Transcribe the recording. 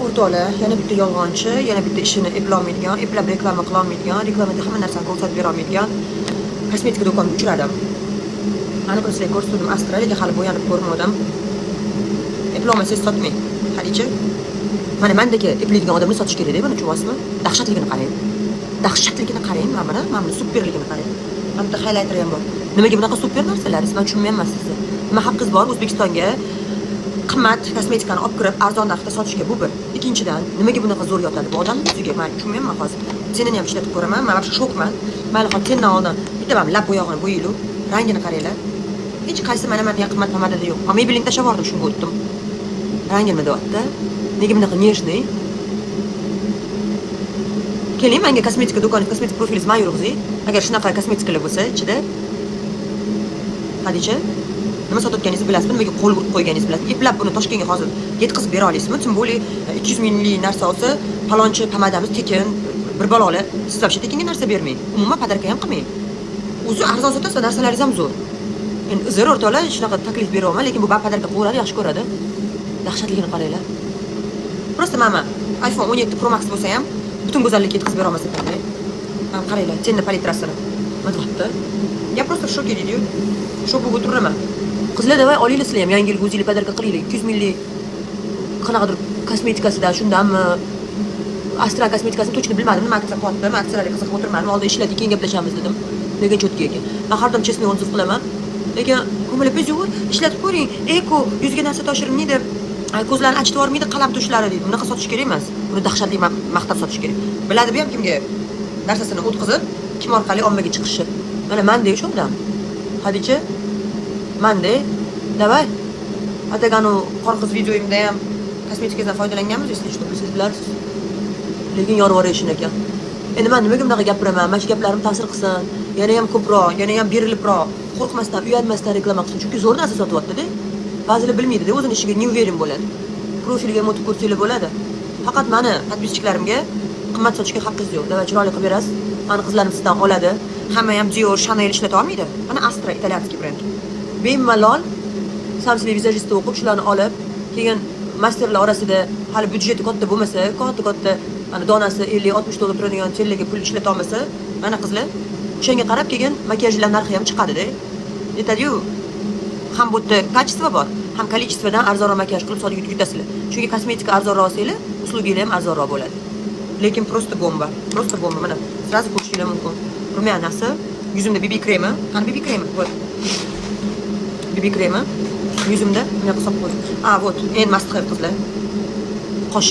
O'rtoqlar, yana bitta yolg'onchi, yana bitta ishini eplolmaydigan, eplab reklama qilolmaydigan, reklamada hamma narsani ko'rsatib berolmaydigan kosmetika do'koniga uchradim. Mana buni sizlarga ko'rsatdim, Astra, lekin hali bo'yanib ko'rmadim. Eplolmasangiz, sotmang. Halichi. Mana mandagi eplaydigan odamni sotish kerak-da, buni tushunyapsizmi? Dahshatligini qarang. Dahshatligini qarang, mana buni superligini qarang. Mana bitta highlighter ham bor. Nimaga bunaqa super narsalar? Man tushunmayapman sizni. Nima haqqingiz bor O'zbekistonga qimmat kosmetikani olib kirib, arzon narxda sotishga? Bu bir. Ikkinchidan, nimaga bunaqa zo'r yotadi bu odam yuziga? Man tushunmayapman hozir. Тени ni ham ishlatib ko'raman. Man вообще shokman. Mayli, hozir тени dan oldin bitta mana lab bo'yog'ini bo'yaylik. Rangini qaranglar. Hech qaysi mana degan qimmat pomadada yo'q. Man Maybelline tashlab yubordim, shunga o'tdim. Rangi nima deyapti? Nega bunaqa нежный? Keling, menga kosmetika do'koni, kosmetik profilingizni man yurg'izing. Agar shunaqa kosmetikalar bo'lsa ichida. Hadicha, nima sotayotganingizni bilasizmi? Nimaga qo'l urib qo'yganingizni bilasizmi? Eplab buni Toshkentga hozir yetkazib bera olasizmi? Тем более 200 minglik narsa olsa, palonchi pomadamiz tekin, bir baloli. Siz вообще tekinga narsa bermang. Umuman подарка ham qilmang. O'zi arzon sotasiz va narsalaringiz ham zo'r. Endi uzr, o'rtoqlar, shunaqa taklif beryapman, lekin bu подарка qilaveradi, yaxshi ko'radi. Dahshatligini qaranglar. Просто mana iPhone 17 Pro Max bo'lsa ham butun go'zallikka yetkazib bera olmas ekanda. Mana qaranglar, тени palitrasini. Nima deyapti? Я просто в шоке deydi-yu. Shok bo'lib o'tiraman. Qizlar, давай olinglar sizlar ham, yangi yilga o'zinglar подарка qilinglar. 200 minglik qanaqadir kosmetikasidan shundanmi? Astra kosmetikasini точно bilmadim, nima aksiya qilyapti. Men aksiyalarga qiziqib o'tirmadim. Oldin ishlatdik, keyin gaplashamiz dedim. Lekin чётко ekan. Men har doim честный отзыв qilaman. Lekin ko'ngil zo'r, ishlatib ko'ring. Eko, yuzga narsa toshirmaydi. Ko'zlarni achitib yubormaydi, qalam tushlari deydi. Bunaqa sotish kerak emas. Buni dahshatli maqtab sotish kerak. Biladi bu ham kimga narsasini o'tkazib, kim orqali ommaga chiqishi. Mana manda o'sha odam. Hadicha, manda, давай. Ataganu qor qiz videoyimda ham kosmetikadan foydalanganmiz, если что, bilsangiz bilarsiz. Lekin yorib ekan. Endi man nimaga bunaqa gapiraman? Mana shu gaplarim ta'sir qilsin, yana ham ko'proq, yana ham berilibroq, qo'rqmasdan, uyalmasdan reklama qilsin. Chunki zo'r narsa sotyapti-da. Ba'zilar bilmaydi-da, o'zini ishiga не уверен bo'ladi. Profilga ham o'tib ko'rsanglar bo'ladi. Faqat mani подписчик larimga qimmat sotishga haqqingiz yo'q. Давай, chiroyli qilib berasiz. Mani qizlarim sizdan oladi. Hamma ham Dior, Chanel ishlata olmaydi. Mana Astra, итальянский brend. Bemalol сам себе визажист da o'qib, shularni olib, keyin masterlar orasida hali byudjeti katta bo'lmasa, katta-katta mana donasi 50-60 dollar turadigan тени larga pul ishlata olmasa, mana qizlar, o'shanga qarab keyin makiyajlar narxi ham chiqadi-da. Aytadi-yu, ham bu yerda качество bor, ham количество dan arzonroq makiyaj qilib sotib yutasizlar. Chunki kosmetika arzonroq olsanglar, услуги lar ham arzonroq bo'ladi. Lekin просто bomba, просто bomba. Mana сразу ko'rishinglar mumkin. Румяна si, yuzimda BB kremi, qani BB kremi? Вот. BB kremi yuzimda bunaqa solib qo'ydim. А, вот, endi must have, qizlar.